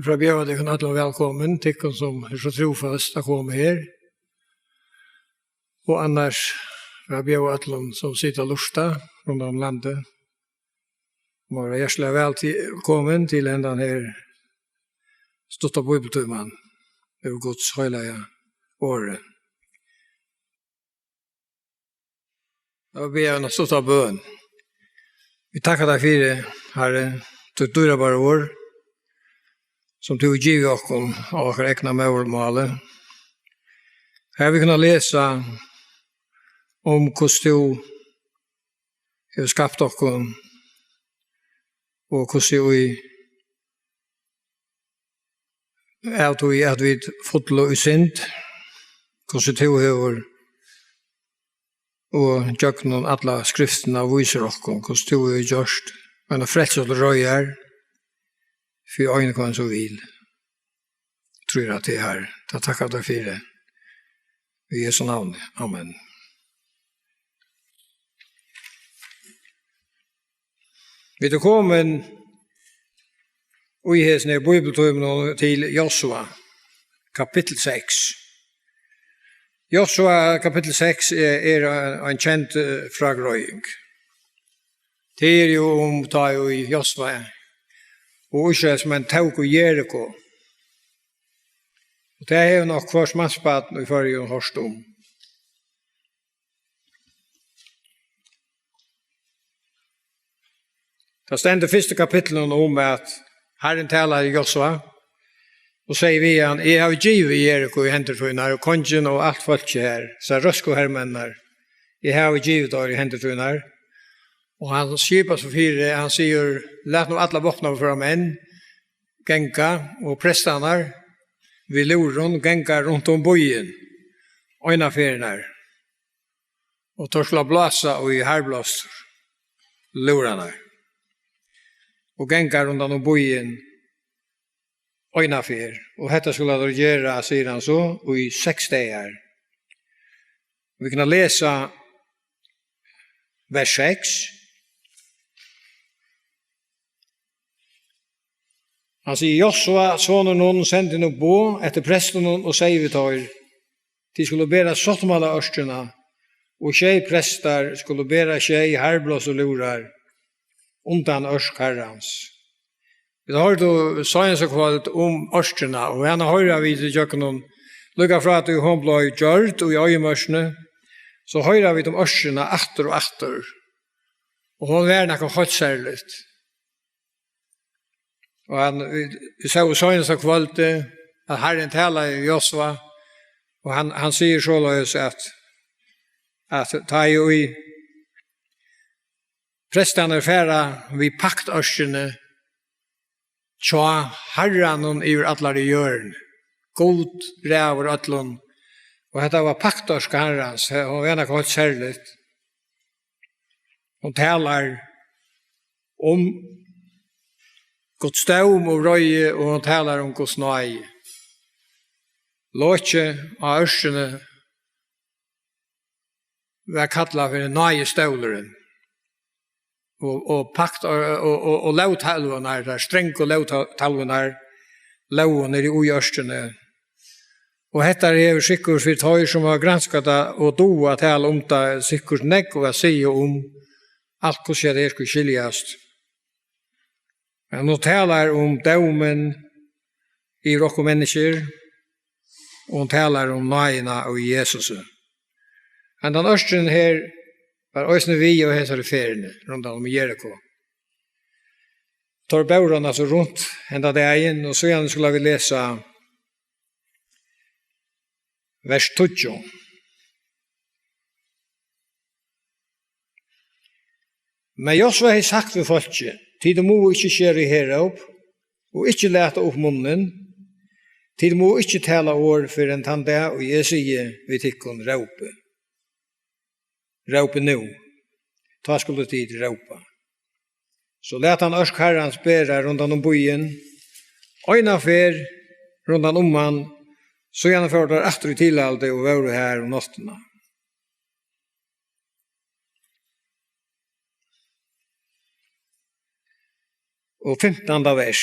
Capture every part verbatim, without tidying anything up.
Fara bjóða tykkum øllum vælkomin, tykkum sum eru so trúføst at koma her. Og annars fara bjóða øllum sum sita og lurta rundan um landið. Má vera hjartaliga vælkomin til hendan her stutta bíbliutíman úr Guds heilaga orði. Eg vil biðja eina stutta bøn. Vit takka tær fyri, Harri, títt dýrabara orð, sum tú hevur givið okkum á okkara egna móðurmáli. Har vit kunna lesa um, hvussu tú hevur skapt okkum, og hvussu í, av tí at vit fullu í synd, hvussu tú hevur og gjøgnum alla skriftina vísir okkum, hvussu tú hevur gjørt eina frelsu til reiðar fyri ein hvønn sum vil. Trýr á teg, Harri. Tað takka tær fyri. Í Jesu navni. Amen. Vit eru komin í hesum her bíbliutímunum til Josva, kapittul seks. Josva, kapittul seks, er, er ein, ein kend, eh, frágreiðing. Tað er jú um tá ið Josva og Ísraelsmenn tóku Jeriko. Og tað hevur nokk hvørt mansbarn í Føroyum hoyrt um. Tað stendur í fyrsta kapitlinum um, at Harrin talar við Josva og segði við hann: "Eg havi givið Jeriko í hendur tínar, og kongin og alt fólkið her, sær røsku hermenninar, eg havi givið teir í hendur tínar." Og hann skipar so fyri, hann sigur: "Lat nú allar vápnaðu menn ganga, og prestarnar við lúðrum ganga runt um býin eina ferð, og teir skulu blása í harðblástur, lúðrarnar, og ganga rundan um býin eina ferð, og hetta skulu teir gera, sigur hann so, í seks dagar." Vit kunnu lesa vers seks. Hann sigur: "Josva, sonur Nun, sendi nú boð eftir prestunum og segði við teir: Tit skulu bera sáttmálaørkina, og sjey prestar skulu bera sjey harðblásulúðrar undan ørk Harrans." Vit hoyrdu seinasta kvøld um ørkina, og hana hoyra vit ígjøgnum, líka frá tí hon bleiv gjørd í oyðimørkini, so hoyra vit um ørkina aftur og aftur. Og hon var nakað heilt serligt. Og hann, vit, vit sóu seinasta kvøldið, at Harrin talar við Josva, og hann, hann sigur soleiðis, at, at tá ið prestarnir fara við paktørkini hjá Harranum yvir allari jørðini, Gud ræður øllum, og hetta var paktørka Harrans, hon var nakað heilt serligt. Hon talar um Guds dóm og vreiði, og hon talar um Guds náði. Lokið á ørkini var kallað fyri náðistólurin. Og, og pakt, og, og, og, og lógtalvurnar, tær strongu lógtalvurnar, lógu niðri í ørkini. Og hetta hevur sikkurt fyri teir, sum hava granskað tað og duga at tala um tað, sikkurt nógv at siga um alt, hvussu hetta her skuldi skiljast. Men hon talar um dómin yvir okkum menniskjur, og hon talar um náðina í Jesusi. Hendan ørkin her var eisini við á hesari ferðini rundan um Jeriko. Teir bóru hana so runt henda dagin, og síðan skulu vit lesa vers tíggju. Men Josva hevði sagt við fólkið: Tit mugu ikki skera í heróp, og ikki lata upp munnin. Tit mugu ikki tala orð fyrr enn tann dag, og eg sigi við tykkum: Rópið. Rópið nú. Tá skulu tit rópa. So læt hann ørk Harrans bera rundan um býin, eina ferð rundan um hann, síðan fóru teir aftur í tilhaldið og vóru har um náttina. Og fimtanda vers.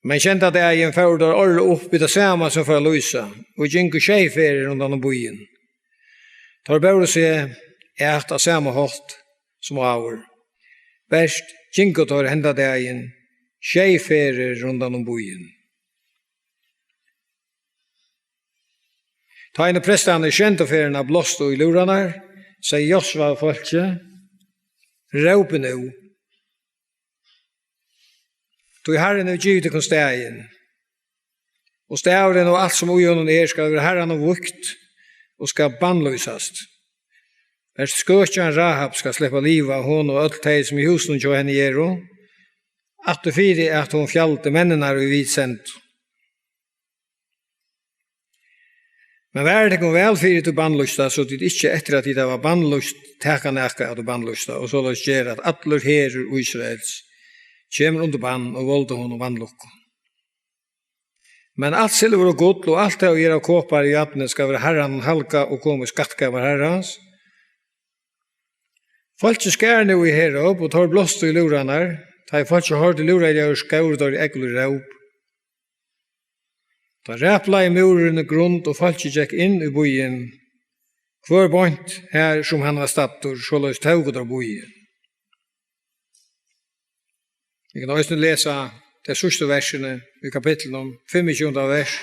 Men sjeynda dagin fóru teir árliga upp við tað sama sum fór at lýsa, og gingu sjey ferðir rundan um býin. Teir bóru seg at á sama hátt sum áður. Bert gingu teir henda dagin sjey ferðir rundan um býin. Tá einu prestarnir sjeyndu ferðina blástu í lúðrarnar, segði Josva við fólkið: Rópið nú, tí Harrin hevur givið tykkum staðin. Og staðurin og alt, sum í honum er, skal vera Harranum vígt og skal bannlýsast. Bert skøkjan Rahab skal sleppa at liva, hon og øll tey, sum í húsinum hjá henni eru, aftur fyri at hon fjaldi menninar, ið vit sendu. Men varið tykkum væl fyri tí bannlýsta, so tit ikki, eftir at tit hava bannlýst, taka nakað av tí bannlýsta, og soleiðis gera, at allur herur Ísraels kemur undir bann og volda honum vanlukku. Men alt silvur og gull og alt tað, ið er av kopari og jarni, skal vera Harranum halgað og koma í skattkamar Harrans. Fólkið skar nú í herróp, og teir blástu í lúðrarnar. Tá ið fólkið hoyrdi lúðraljóðið, skóru teir í ógvulig róp. Tá raplaði múrurin í grund, og fólkið gekk inn í býin, hvør beint har, sum hann var staddur, soleiðis tóku teir býin. Vit kunnu eisini lesa tey síðstu versini í kapitlinum, fimmogtjúgunda vers.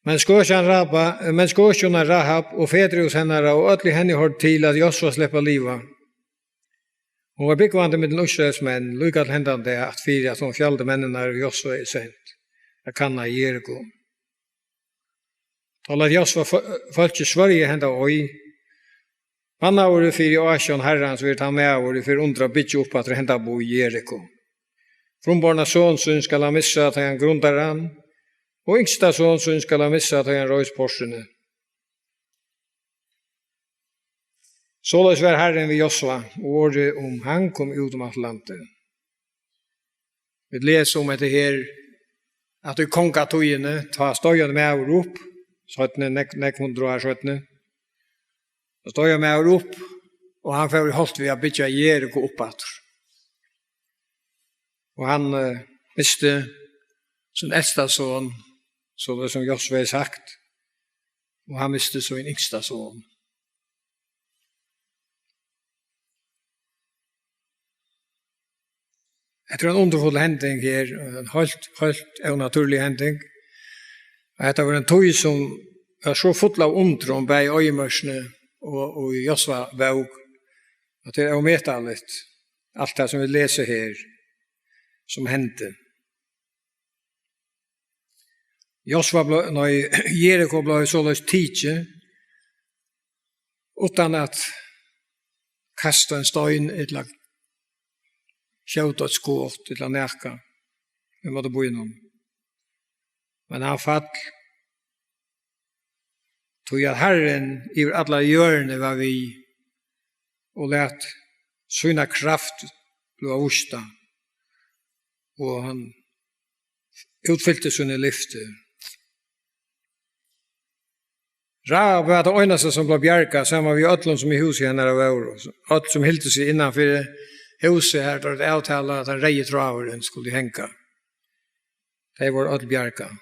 Men skøkjan Rahab, men skøkjuna Rahab og fedrahús hennara og øll, ið henni hoyrdu til, læt Josva sleppa at liva. Hon var búgvandi millum Ísraels menn, líka til hendan dag, at fyri at hon fjaldi menninar, ið Josva hevði sent at kanna Jeriko. Tá læt Josva fó-, fólkið svørja henda eið: Bannaður fyri ásjón Harrans verður tann maður, ið fer undir at byggja upp aftur henda bý Jeriko. Frumborna son sín skal hann missa, tá hann grundar hann, og yngsta son sín skal hann missa, tá hann reis portini. Soleiðis var Harrin við Josva, og orðið um hann kom út um alt landið. Vit lesa um hetta her, at í kongatíðini, tá stóð ein maður upp, seinni, nógv, nógv hundrað ár seinni, tá stóð ein maður upp, og hann fór í holt við at byggja Jeriko upp aftur. Og hann, eh, misti sín elsta son, soleiðis sum Josva hevði sagt, og hann misti sín yngsta son. Hetta er ein undurfull hending her, ein heilt, heilt ónatúrlig hending. Og hetta var ein tíð, sum var so full av undrum, bæði í oyðimørkini og, og í Josva bók, at tað er ómetaligt, alt tað, sum vit lesa her, sum hendi. Josva bleiv, nei, Jeriko bleiv soleiðis tikið, uttan at kasta ein stein ella skjóta eitt skot ella nakað ímóti býnum. Men hann fall, tí at Harrin yvir allari jørðini var við og læt sína kraft bliva vísta, og hann útfylti síni lyfti. Rahab var tað einasta, sum bleiv bjargað, saman við øllum, sum í húsi hennara vóru, øll, sum hildu seg innan fyri húsið, har tað var avtalað, at tann reyði tráðurin skuldi hanga. Tey vóru øll bjargað.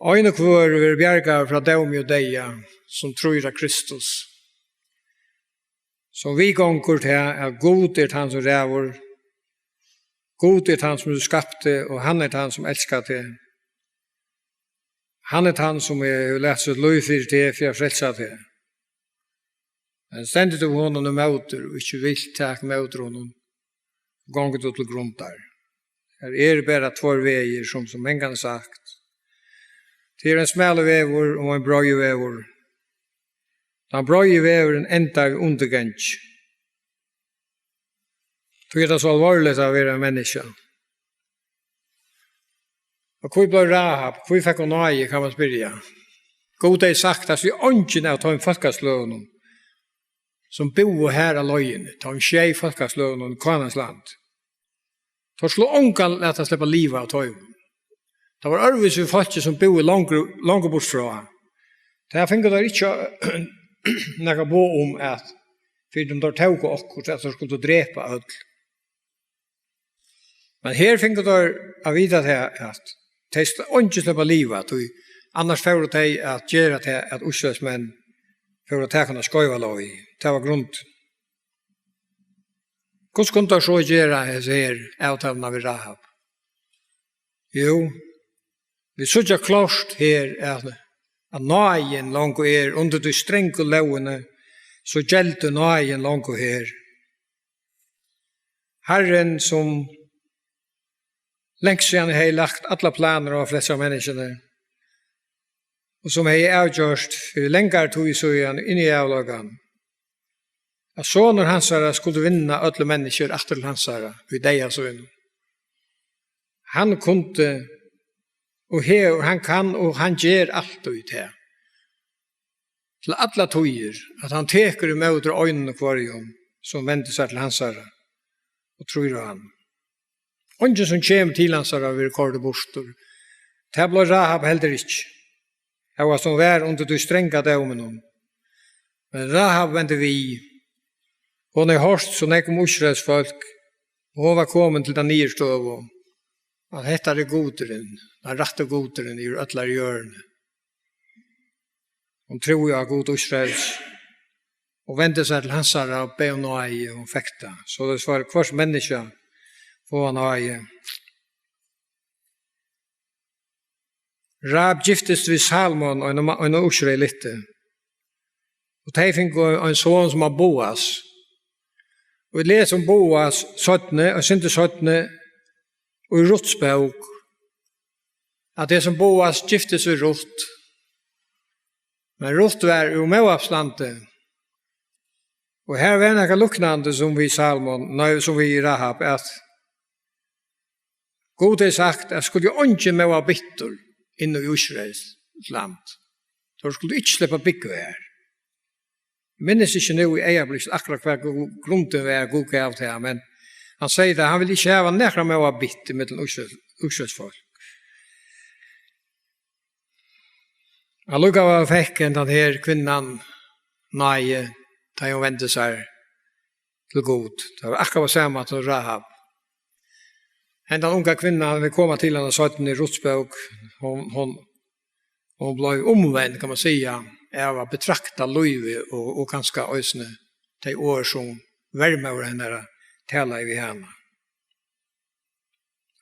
Ein og hvør verður bjargaður frá dómi og deyða, sum trýr á Kristus, sum viðgongur tað, at Gud er tann, sum ræður, Gud er tann, sum skapti, og hann er tann, sum elskar teg. Hann er tann, sum hevur latið sítt lív fyri teg, fyri at frelsa teg. Men stendur tú honum ímóti og ikki vilt taka ímóti honum, gongur tú til grundar. Har eru bara tveir vegir, sum, sum mangan sagt. Tað er ein smalur vegur og ein breiður vegur. Tann breiði vegurin endar við undirgangi. Tí er tað so álvarsligt at vera menniskja. Og hví bleiv Rahab, hví fekk hon náði, kann man spyrja. Gud hevði sagt, at so eingin av teim fólkasløgunum, sum búðu har á leiðini, teim sjey fólkasløgunum í Kánans land, teir skuldu ongan lata sleppa at liva av teimum. Tað var øðrvísi við fólki, sum búðu longur, longur burt frá. Tað fingu teir ikki nakað boð um, at fyri um teir tóku okkurt, at teir skuldu drepa øll. Men her fingu teir at vita tað, at tey sl-, einki sleppa at liva, tí annars fóru tey at gera tað, at Ísraelsmenn fóru at taka hana skeiva leið. Tað var grund. Hvussu kundu teir so gera hesa her avtaluna við Rahab? Jú, vit síggja klárt her, at, at náðin longu er undir tí strongu lógini, so geldur náðin longu her. Harrin, sum langt síðan hevði lagt allar planir um at frelsa menniskjuni, og sum hevði avgjørt fyri langari tíð síðan inn í ævinleikan, at sonur hansara skuldi vinna øll menniskju aftur til hansara í deyða sínum. Hann kundi og hevur, hann kann og hann ger altíð tað, til allar tíðir, at hann tekur ímóti einum og hvørjum, sum vendir sær til hansara og trýr á hann. Eingin, sum kemur til hansara, verður koyrdur burtur. Tað bleiv Rahab heldur ikki, hóast hon var undir tí stranga dóminum. Men Rahab vendi við. Hon hevði hoyrt so nógv um Ísraels fólk, og hon var komin til ta niðurstøðu, at hetta er Gudurin, tann rætti Gudurin yvir øllari jørðini. Hon trúði á Gud Ísraels og vendi sær til hansara og bað um náði, og hon fekk tað. Soleiðis fær hvørt menniskja fáa náði. Rahab giftist við Salmon, ein, ein Ísraeliti. Og tey fingu ein son, sum var Boas. Og vit lesa um Boas seinni, og sindur seinni, í Ruts bók, at hesin Boas giftist við Rut. Men Rut var úr Móabslandi. Og her var nakað líknandi sum við Salmon, nei, sum við Rahab, at Gud hevði sagt, at skuldi eingin Móabitur inn í Ísraels land. Teir skuldu ikki sleppa at búgva her. Minnist ikki nú í eygnablikkinum akkurát hvat Gud, grundin var, Gud gav til hann, men hann segði tað, hann vildi ikki hava nakran Móabit ímillum Ísraels, Ísraels fólk. Allíkavæl fekk hendan her kvinnan náði, tá hon vendi sær til Gud. Tað var akkurát sama til Rahab. Hendan unga kvinnan, vit koma til hana seinni í Ruts bók, hon, hon, hon bleiv umvend, kann man siga, av at betrakta lívið og, og kanska eisini tey orð, sum vermóðir hennara talaði við hana.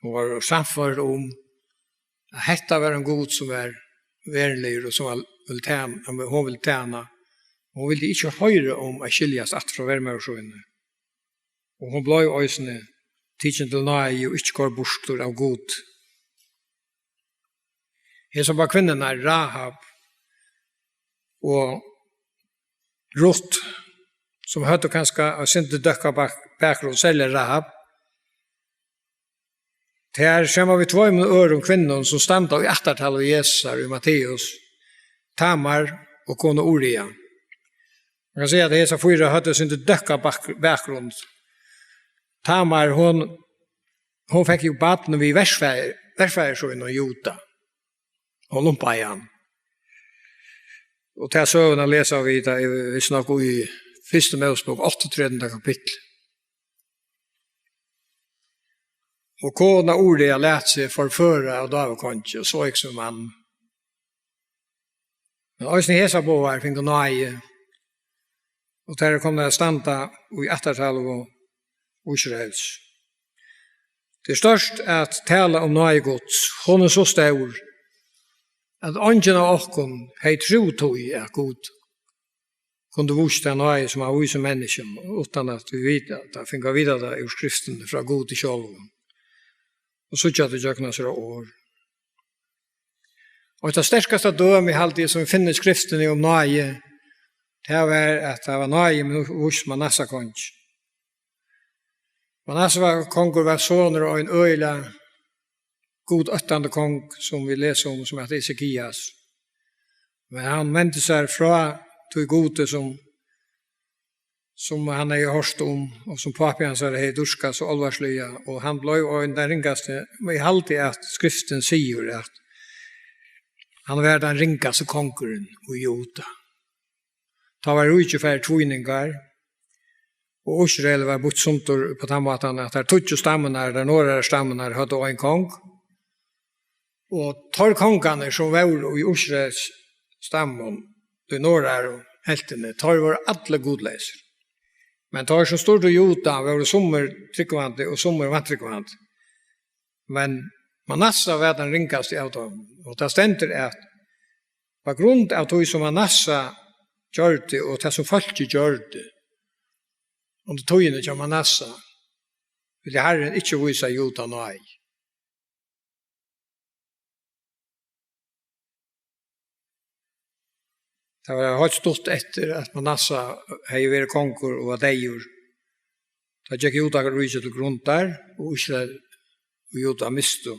Hon var sannførd um, at hetta var ein Gud, sum var veruligur og sum var, vil tæna, hon vil tæna. Hon vildi ikki hoyra um at skiljast aftur frá vermóður síni. Og hon bleiv eisini tikin til náði og ikki koyrd burtur av Gud. Hesar báðar kvinnurnar, Rahab og Rut, sum høvdu kanska eitt sindur døkka bak-, bakgrunn, serliga Rahab, tær saman við tveimum øðrum kvinnum, sum standa í ættartali Jesusar í Matteus, Tamar og kona Uria. Man kann siga, at hesar fýra høvdu eitt sindur døkka bak-, bakgrunn. Tamar, hon, hon fekk jú barn við verfaðir, verfaðir sínum Juda. Hon lumpaði hann. Og ta søguna lesa vit, tað er vist nokk í fyrstu Mósebók, áttaogtretivunda kapittul. Og kona Uria læt seg forføra av Dávid kongi, og sveik sín mann. Men eisini hesar báðar fingu náði, og tær eru komnar at standa í ættartalvu Ísraels. Tað er stórt at tala um náði Guds. Hon er so stór, at eingin av okkum hevði trúð tí, at Gud kundi víst ta náði, sum hann vísir menniskjum, uttan at vit vita tað, fingu at vita tað úr Skriftini frá Gudi sjálvum, og síggja tað gjøgnum hansara orð. Og tað sterkasta dømi, haldi eg, sum vit finna í Skriftini um náði, tað var, at tað var náði, men víst Manasse kongi. Manasse var, kongur var sonur av ein øgiliga gudóttandi kong, sum vit lesa um, sum æt Esekias. Men hann vendi sær frá tí Gudi, sum, sum hann hevði hoyrt um, og sum pápi hansara hevði dýrkað so álvarsliga, og hann bleiv ein, tann ringasti, men eg haldi, at Skriftin sigur, at hann var tann ringasti kongurin í Juda. Tá var ríkið farið í tvíningar, Og Ísrael var býtt sundur upp á tann mátan, at tær tíggju stammurnar, tær norðara stammurnar, høvdu ein kong. Og teir kongarnir, sum vóru í Ísraels stammum, í norðaru helvtini, teir vóru allir gudleysir. Men teir, sum stýrdu Juda, vóru summir trúgvandi og summir vantrúgvandi. Men Manassa var tann ringasti av teimum. Og tað stendur, at á grund av tí, sum Manassa gjørdi, og tað, sum fólkið gjørdi, undir tíðini hjá Manassa, vildi Harrin ikki vísa Juda náði. Tað var heilt stutt eftir, at Manassa hevði verið kongur og var deyður. Tá gekk Judaríkið til grundar, og Ísrael og Juda mistu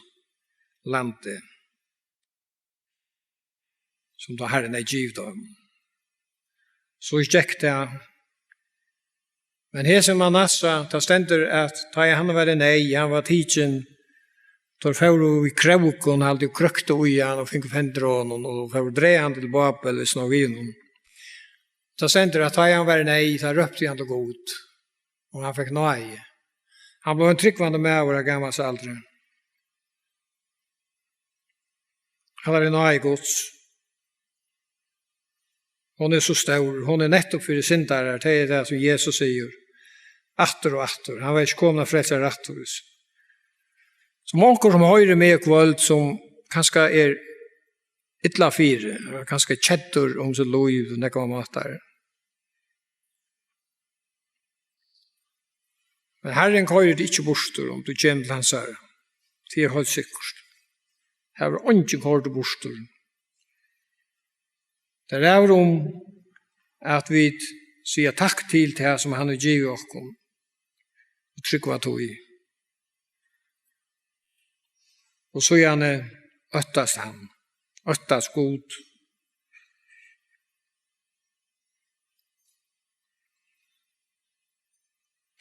landið, sum tá Harrin hevði givið teimum. So gekk tað. Men hesin Manassa, tað stendur, at tá ið hann var í neyð, hann var tikin, teir fóru við krókum, haldi, og krøktu í hann og fingu fendur á honum og fóru at draga hann til Babel, við sná við honum. Tað stendur, at tá ið hann var í neyð, tá rópti hann til Gud, og hann fekk náði. Hann bleiv ein trúgvandi maður av gamals aldri. Hann er í náði Guds. Hon er so stór, hon er nettopp fyri syndarar, tað er tað, sum Jesus sigur. Aftur og aftur, hann var ikki komin at frelsa rættvísu. Sum onkur, sum hoyrir meg í kvøld, sum kanska er illa fyri, kanska keddur um sítt lív, nógvar mátar. Men Harrin koyrir teg ikki burtur, um tú kemur til hansara. Tað er heilt sikkurt. Har verður eingin koyrdur burtur. Tað ræður um, at vit siga takk til tað, sum hann hevur givið okkum, og trúgva tí. Og síðani óttast hann, óttast Gud.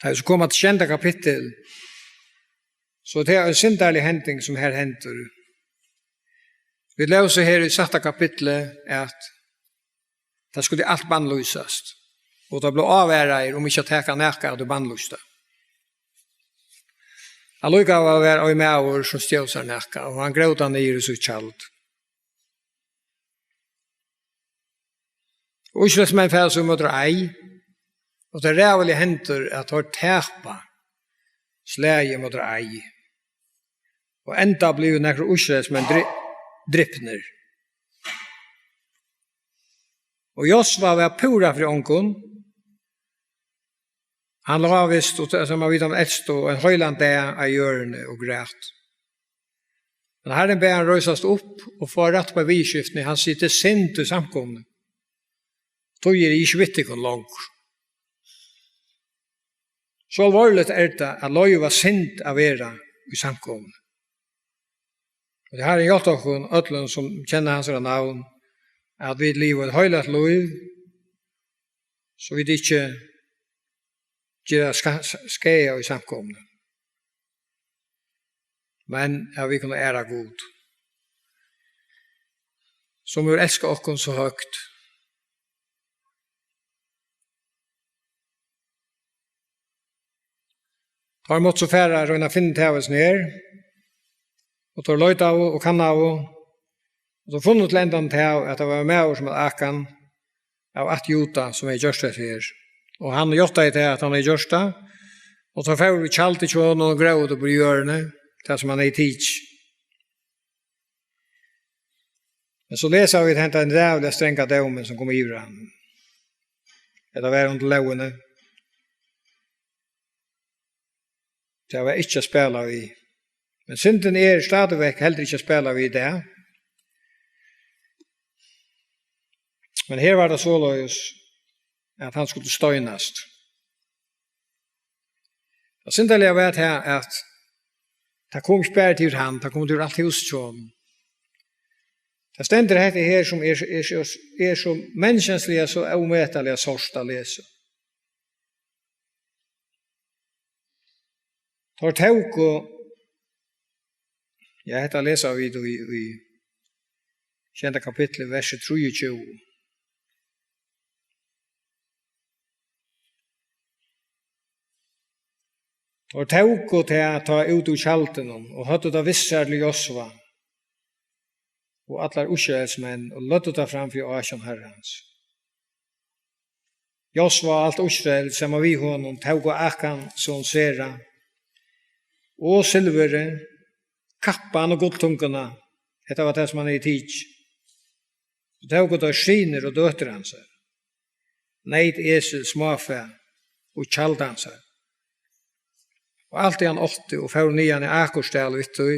Tá vit so koma til sjeynda kapittul, so er tað ein syndarlig hending, sum her hendir. Vit lósu her í sætta kapitli, at tað skuldi alt bannlýsast, og tað bleiv ávaraðir um ikki at taka nakað av tí bannlýsta. Allíkavæl var ein maður, sum stjól sær nakað, og hann gróv tað niður í sítt tjald. Og Ísraelsmenn fara so ímóti Ai, og tað ræðuliga hendir, at teir tapa slagið ímóti Ai. Og enda blivu nakrir Ísraelsmenn dri-, dripnir. Og Josva var púra fyri ongum. Hann lá vist, og tað sum man vita um elstu, ein heilan dag á jørðini og græt. Men Harrin bað hann reisast upp og fáa rætt upp á viðurskiftini. Hann sigur: "Tað er synd í samkomuni. Tí eri eg ikki við tykkum longur." So alvorligt er tað at loyva synd at vera í samkomuni. Og tað Harrin hjálpti okkum øllum, sum kenna hansara navn, at vit liva eitt heilagt lív, so vit ikki gera ska-, skaða í samkomuni, men at vit kunnu æra Gud, sum hevur elskað okkum so høgt. Teir máttu so fara at royna at finna tað, veitst her. Og teir leitaðu og kannaðu, og teir funnu til endan tað, at tað var ein maður, sum æt Akan, av ætt Juda, sum hevði gjørt hetta her. Og hann játtaði tað, at hann hevði gjørt tað. Og teir fóru við tjaldið hjá honum og gróvu tað upp úr jørðini, tað sum hann hevði tikið. Men so lesa vit henda ræðuliga stranga dómin, sum kom yvir hann. Hetta var undir lógini. Tað var ikki at spæla við. Men syndin er stadigvæk heldur ikki at spæla við í dag. Men her var tað soleiðis, at hann skuldi steinast. Og syndarliga var tað, at tað kom ikki bara til hann, tað kom til alt húsið hjá honum. Tað stendur hetta her, sum er, er, er, er so menniskjansliga so ómetaliga sárt at lesa. Teir tóku, ja, hetta lesa vit í, í sjeynda kapitli, versi trýogtjúgu. Teir tóku tað tá út úr tjaldinum og høvdu tað við sær til Josva og allar Ísraelsmenn og løgdu tað fram fyri ásjón Harrans. Josva og alt Ísrael, saman við honum, tóku Akan, son Sera, og silvurið, kappan og gulltunguna, hetta var tað, sum hann hevði tikið. Og tóku teir synir og døtur hansara, neyt, esil, smáfæ og tjald hansara, og alt, ið hann átti, og fóru niðan í Akorsdal við tí.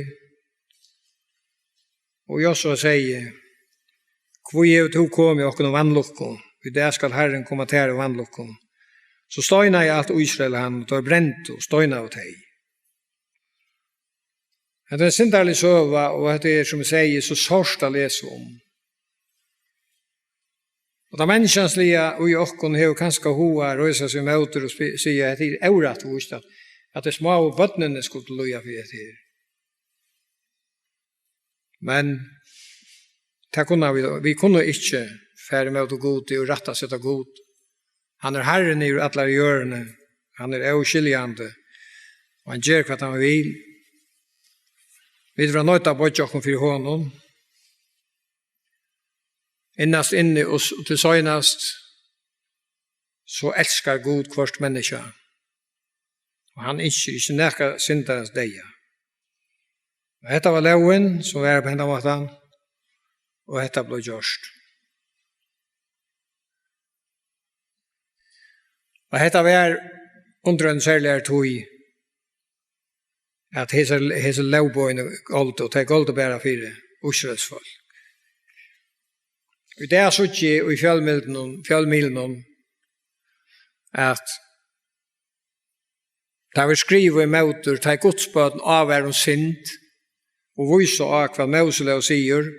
Og Josva segði: Hví hevur tú komið okkum í vanlukku? Í dag skal Harrin koma tær í vanlukku. So steinaði alt Ísrael hann, og teir brendu og steinaðu tey. Hetta er ein syndarlig søga, og hetta er, sum eg sigi, so sárt at lesa um. Og tað menniskjansliga í okkum hevur kanska hug at reisa seg ímóti og spi-, siga, at hetta er órættvíst, at, at tey smáu børnini skuldu líða fyri hetta her. Men tað kunnu vit, vit kunnu ikki fara ímóti Gudi og rættaseta Gud. Hann er Harrin yvir allari jørðini. Hann er óskiljandi. Og hann ger, hvat hann vil. Vit verða noydd at boyggja okkum fyri honum. Innast inni og s-, til seinast, so elskar Gud hvørt menniskja. Og hann ynskir ikki nakar syndarans deyða. Og hetta var lógin, sum var á hendan mátan, og hetta bleiv gjørt. Og hetta var undir ein serligari tíð, at hesar, hesi lógboðini goldu, og tey goldu bara fyri Ísraels fólk. Í dag síggi eg í fjølmiðlunum, fjølmiðlunum, at tað verður skrivað ímóti, tá ið Guds børn ávara um synd og vísa á, hvat Móselóg sigur,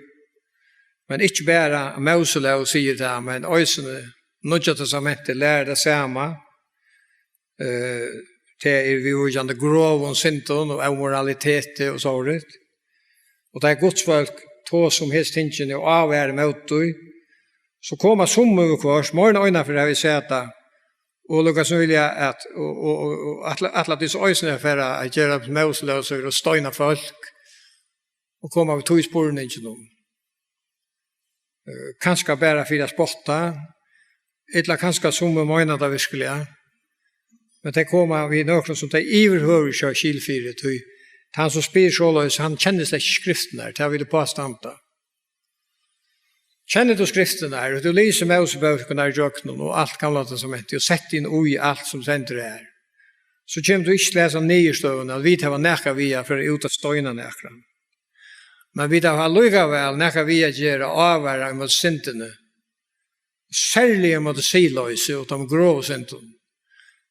men ikki bara Móselóg sigur tað, men eisini Nýggja Testamentið lærir tað sama. Eh, tað er viðvíkjandi grovum syndum og ómoraliteti og sovorðið. Og tá ið Guds fólk tosa um hesi tingini og ávara ímóti, so koma summi viðhvørt, meira enn eina ferð havi eg sæð tað, og líkasum vilja at, og, og, og, og ætla, ætla, at tey so eisini fara at gera Móselóg og steina fólk, og koma við tí spurninginum. Eh, kanska bara fyri at spotta, ella kanska summi meina tað veruliga, men tey koma við nøkrum, sum tey yvirhøvur ikki hava skil fyri, tí tann, sum spyr soleiðis, hann kennir slett ikki skriftirnar, tað vil eg pástanda. Kennir tú skriftirnar, og tú lesur Mósebókina ígjøgnum og alt Gamla Testamentið, og sett teg inn í alt, sum stendur har, so kemur tú ikki til hesa niðurstøðuna, at vit hava nakað við at fara út at steina nakran. Men vit hava allíkavæl nakað við at gera, ávara ímóti syndini, serliga ímóti siðloysi og teimum grovu syndum.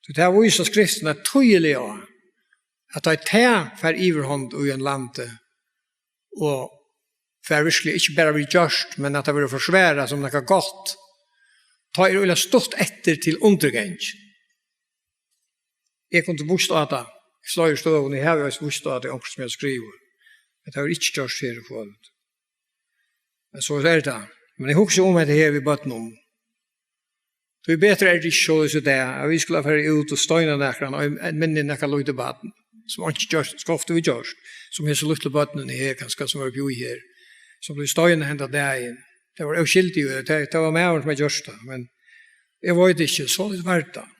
Tí tað vísa skriftirnar týðiliga á, at tá ið tað fær yvirhond í einum landi, og fær veruliga ikki bara verið gjørt, men at tað verður forsvarað sum nakað gott, tá er øgiliga stutt eftir til undirgang. Eg kundi víst á tað í fleiri støðum, eg havi eisini víst á tað í onkrum, sum eg havi skrivað, at tað verður ikki gjørt her í kvøld. Men so er tað. Men eg hugsi um hetta her við børnum. Tíbetur er tað ikki soleiðis í dag, at vit skulu fara út og steina nakran, og enn minni nakað lítið barn, sum einki gjørt, skeivt hevur gjørt, sum hesi lítlu børnini her, kanska, sum eru uppi í her, sum blivu steinað henda dagin. Tey vóru óskyldig, tað, tað var maðurin, sum hevði gjørt tað, men eg veit ikki, soleiðis var tað.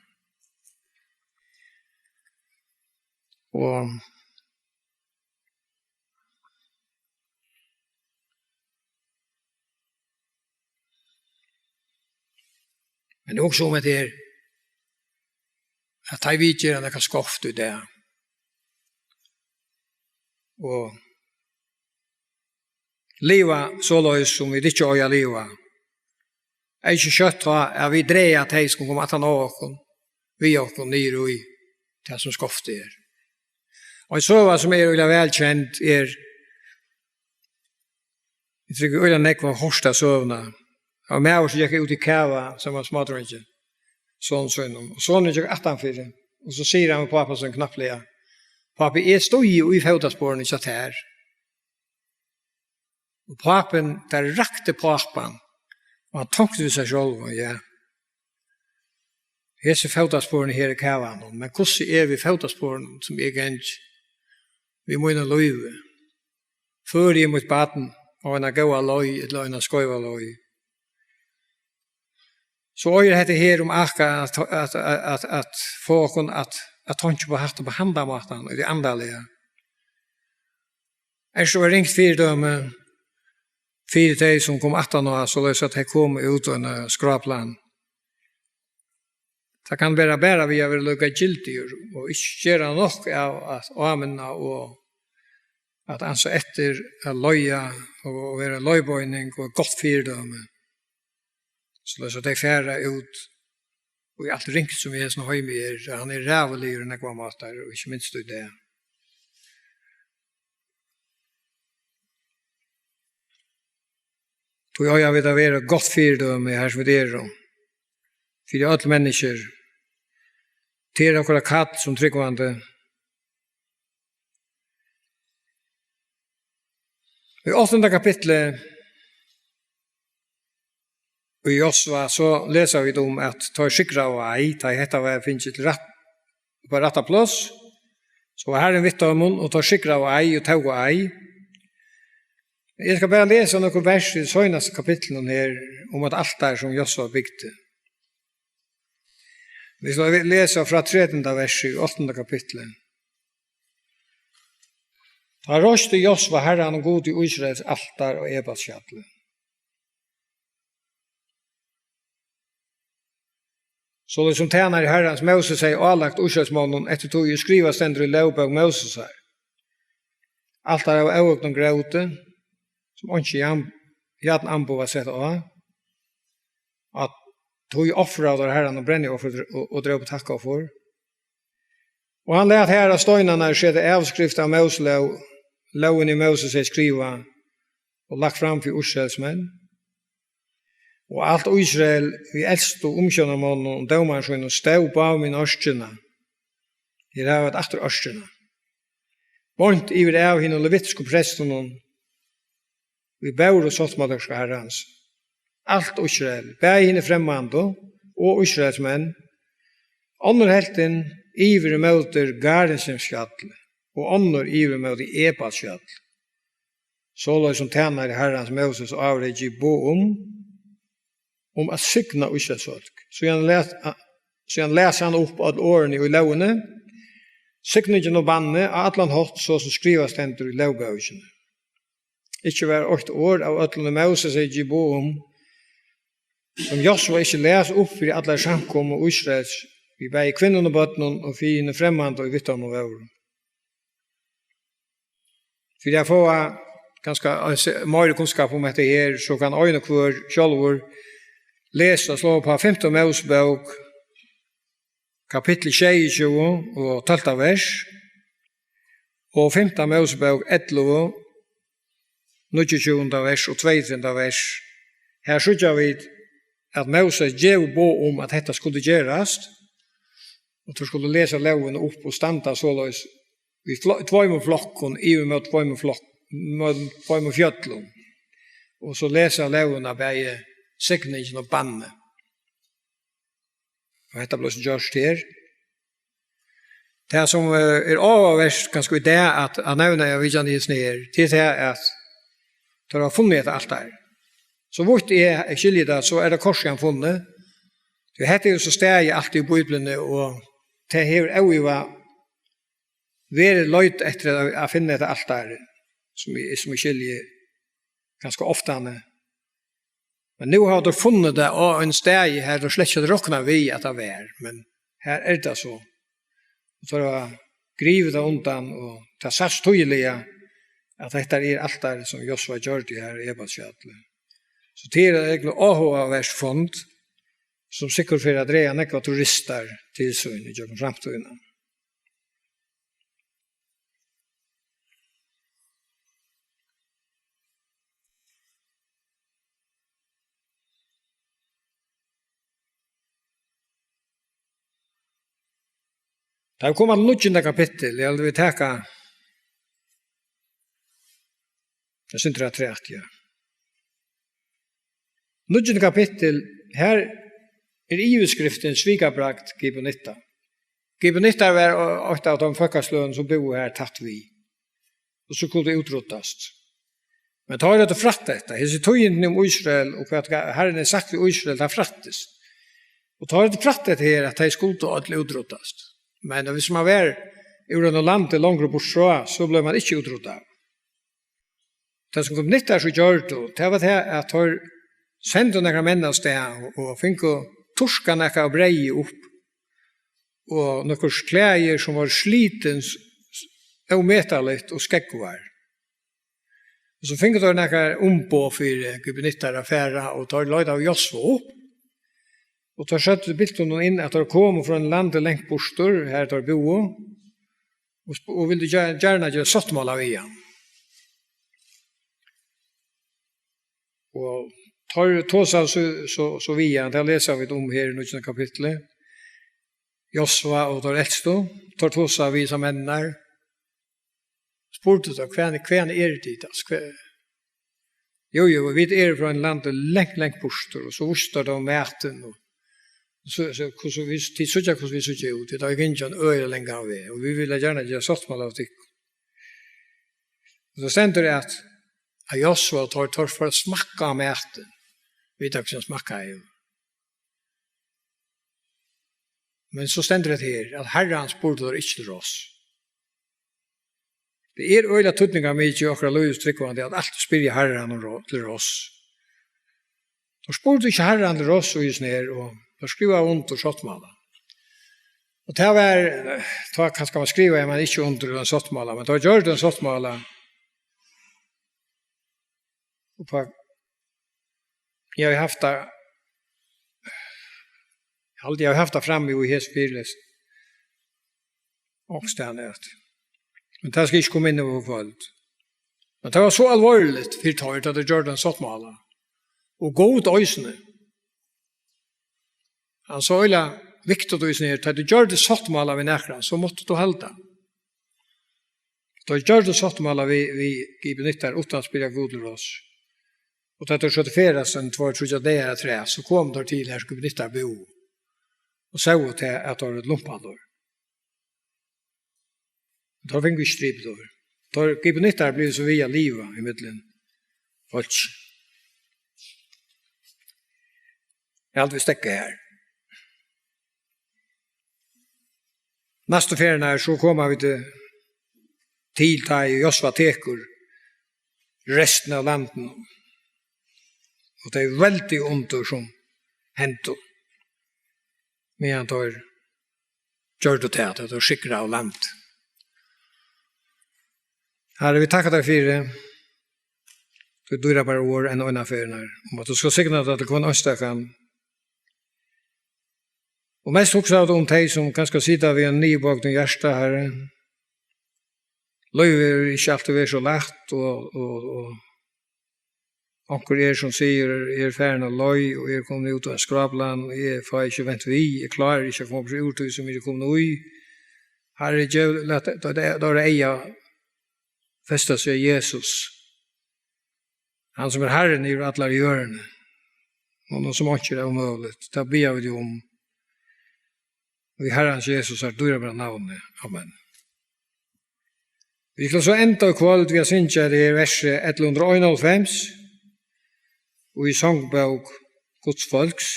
Og Men hugsa um hetta her, at tá vit gera nakað skeivt í dag, og liva soleiðis, sum vit ikki eiga at liva, er ikki skjótt tá, at vit draga tey, sum koma aftan á okkum, við okkum niður í tað, sum skeivt er. Og ein søga, sum er øgiliga væl kend, er, eg trúgvi, øgiliga nógv hava hoyrt ta søguna. Tað var maður, sum gekk út í kava saman við smádrongi, son sínum. Og sonurin gekk aftanfyri. Og so sigur hann við pápa sín knappliga: "Pápi, eg stígi í fótasporini hjá tær." Og pápin, tað rakti pápan. Og hann tonkti við sær sjálvum: "Ja, Hesi fótasporini her í kavanum, men hvussu er við fótasporunum, sum eg gangi við mínum lívi? Føri eg mítt barn á eina góða leið ella eina skeiva leið? So eigur hetta her um Akab at, at, at, at, at fáa okkum at, at tenkja upp á hatta, upp á handan mátan, í tí andaliga. Ert tú eitt ringt fyridømi fyri tey, sum koma aftaná, soleiðis at tey koma út á eina skráplan? Tað kann vera bara við at vera líkagildigur og ikki gera nokk av at áminna og at ansa eftir, at leiða og vera leiðbeining og eitt gott fyridømi. Soleiðis at tey fara út í alt ringt, sum í hesum heimi er. Hann er ræðuligur á nógvar mátar, og ikki minst í dag. Tí eiga vit at vera eitt gott fyridømi, har sum vit eru, fyri øll menniskju. Tað er okkara kall sum trúgvandi. Í áttanda kapitli í Josva, so lesa vit um, at teir sigraðu Ai, tá ið hetta var fingið til rætt, upp á rætta pláss, so var Harrin við teimum, og teir sigraðu Ai og tóku Ai. Eg skal bara lesa nøkur vers í seinasta kapitlinum her, um eitt altar, sum Josva bygdi. Vit skulu lesa frá tretanda versi í áttanda kapitli. Tá reisti Josva Harranum, Gudi Ísraels, altar á Ebalsfjalli. Soleiðis sum tænari Harrans, Móses, hevði álagt Ísraelsmonnum, eftir tí ið skrivað stendur í lógbók Mósesar. Altar av óhøgdum gróti, sum einki jarn-, jarnamboð var sett á. At tí ofraðu teir Harranum brennioffer og, og drópu takkoffur. Og hann læt har á steinarnar seta avskrift av Móselóg, lógini, ið Móses hevði skrivað og lagt fram fyri Ísraelsmenn. Og alt Ísrael, við elstu umsjónarmonnum og dómarum sínum, stóð báðumegin ørkina. Her hava vit aftur ørkina. Beint yvir av hinum levitisku prestunum, ið bóru sáttmálaøksku Harrans. Alt Ísrael, bæði hini fremmandu og Ísraelsmenn, onnur helvtin yvir ímóti Garizimfjalli og onnur yvir ímóti Ebalsfjalli, soleiðis sum tænari Harrans, Móses, áður hevði givið boð um, um at signa Ísraels fólk. Síðan las, síðan las hann upp øll orðini í lógini, signingin og bannið á allan hátt, so sum skrivað stendur í lógbókini. Ikki var eitt orð av øllum, ið Móses hevði givið boð um, sum Josva ikki las upp fyri allari samkomu Ísraels, við bæði kvinnum og børnum og fyri hinum fremmandu, ið við teimum vóru. Fyri at fáa kanska meiri kunnskap um hetta her, so kann ein og hvør sjálvur lesa, slá upp á fimtu Mósebók, kapittul sjeyogtjúgu og tólvta vers, og fimtu Mósebók ellivu, níggjuogtjúgunda vers og tveyogtretivunda vers. Her síggja vit, at Móses gevur boð um, at hetta skuldi gerast, og teir skuldu lesa lógina upp og standa soleiðis í flo-, tveimum flokkum, yvir móti tveimum flokk-, móti tveimum fjøllum, og so lesa lógina, bæði signingin og bannið. Og hetta bleiv so gjørt her. Tað, sum, eh, er áhugavert kanska í dag at, at nevna av vitjan í hesum her, tað er tað, at teir hava funnið hetta altarið. So vítt eg, eg skilji tað, so er tað kort síðan funnið. Tí hetta er jú so staðið altíð í Bíbliuni, og tað hevur óivað verið leit eftir at, at finna hetta altarið, sum eg, sum eg skilji, kanska oftani. Men nú hava teir funnið tað á einum staði, har teir slett ikki høvdu roknað við, at tað var, men her er tað so. Og teir hava grivið tað undan, og tað sæst týðiliga, at hetta er altarið, sum Josva gjørdi her í Ebalsfjalli. So tað er eitt áhugavert fund, sum sikkurt fer at draga nógvar turistar til sín í gjøgnum framtíðina. Tá vit koma til níggjunda kapittul, eg haldi, vit taka eitt sindur afturat, ja. Níggjunda kapittul, her er yvirskriftin Svikabragd Gibonitta. Gibonittar var eitt av teimum fólkasløgum, sum búðu har tætt við, og sum skuldu útroddast. Men tá ið frætt hetta, hesi tíðindini um Ísrael, og hvat Harrin hevði sagt við Ísrael, tað frættist. Og tá ið frætt hetta her, at tey skuldu øll útroddast. Men viss man var úr einum landi longur burtur frá, so bleiv man ikki útruddaður. Tað, sum Gibonittar so gjørdu, tað var tað, at teir sendu nakrar menn av stað og, og fingu turkað nakað av breyði upp og nøkur klæðir, sum vóru slitin s-, s-, ómetaligt og skógvar. Og so fingu teir nakrar umboð fyri Gibonittar at fara, og teir leitaðu Josva upp. Og teir søgdu, bildu honum inn, at teir komu frá einum landi langt burtur, har teir búðu, og sp-, og vildu gjer-, gjarna gera sáttmála við hann. Og teir tosaðu so, so, so við hann, tað lesa vit um her í níggjunda kapitli. Josva og teir elstu, teir tosaðu við hesar menninar. Spurdu teir: "Hvaðani, hvaðani eru tit, altso, hva-, jú, jú, vit eru frá einum landi langt, langt burtur," og so vístu teir teimum matin, og so, so, hvussu vit, tit síggja, hvussu vit síggja út, vit hava gingið ein øgiliga langan veg, og vit vilja gjarna gera sáttmála við tykkum. Og so stendur tað at, at Josva og teir, teir fóru at smakka á matin, vita hvussu hann smakkaði. Men so stendur tað her, at Harran spurdi teir ikki til ráðs. Tað er øgiliga týdningarmikið í okkara lívi trúgvandi at altíð spyrja Harran um rá-, til ráðs. Teir spurdu ikki Harran til ráðs í hesum her, og teir skrivaðu undir sáttmálan. Og tað var, eh, tá kanska man skrivaði man ikki undir ein sáttmála, men teir gjørdu ein sáttmála. Og tá, eg havi havt tað, eg haldi, eg havi havt tað frammi í hesum fyrilestri. Onkustaðni at. Men tað skal eg ikki koma inn á í kvøld. Men tað var so álvarsligt fyri teir, at teir gjørdu ein sáttmála. Og Gud eisini. Hann sá øgiliga viktigt í sum her, tá tú gjørdi sáttmála við nakran, so mátti tú halda. Tá gjørdi sáttmála við, við Gibonittar uttan at spyrja Gud til ráðs. Og tá teir søgdu ferðast ein tveir, tríggjar dagar afturat, so komu teir til har Gibonittar búðu. Og sóu tað at teir vóru lumpaðir. Teir fingu ikki dripið teir. Teir Gibonittar blivu so við at liva ímillum fólk. Eg haldi, vit steðga her. Næstu ferðina her, so koma vit til, til tá ið Josva tekur restina av landinum. Og tey veldigu undur, sum hendu, meðan teir gjørdu tað, at teir sigraðu landið. Harri, vit takka tær fyri títt dýrabæra orð enn eina ferð, Harri, um at tú skalt signa tað til hvønn einstakan. Og mest hugsaðu um tey, sum kanska sita við einum niðurbøgdum hjarta, Harri. Lívið er ikki altíð verið so lætt, og, og, og onkur er, sum sigur, eg eri farin av leið, og eg eri komin út á ein skráplan, og eg fái ikki vent við, eg klári ikki at koma meg út úr tí, sum eg eri komin í. Harri, gev, lat tey, tey, tey, teirra eyga festa seg á Jesus, hann sum er Harrin yvir allari jørðini, og nú sum einki er ómøguligt, tað biðja vit um. Í Harrans Jesu dýrabæra navni. Amen. Vit skulu so enda í kvøld við at syngja hetta her versið ellivu hundrað og einoghálvfems, og í songbók Guds fólks,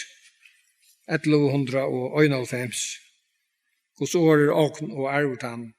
ellivu hundrað og einoghálvfems. Guds orð er ogn og arvur tann,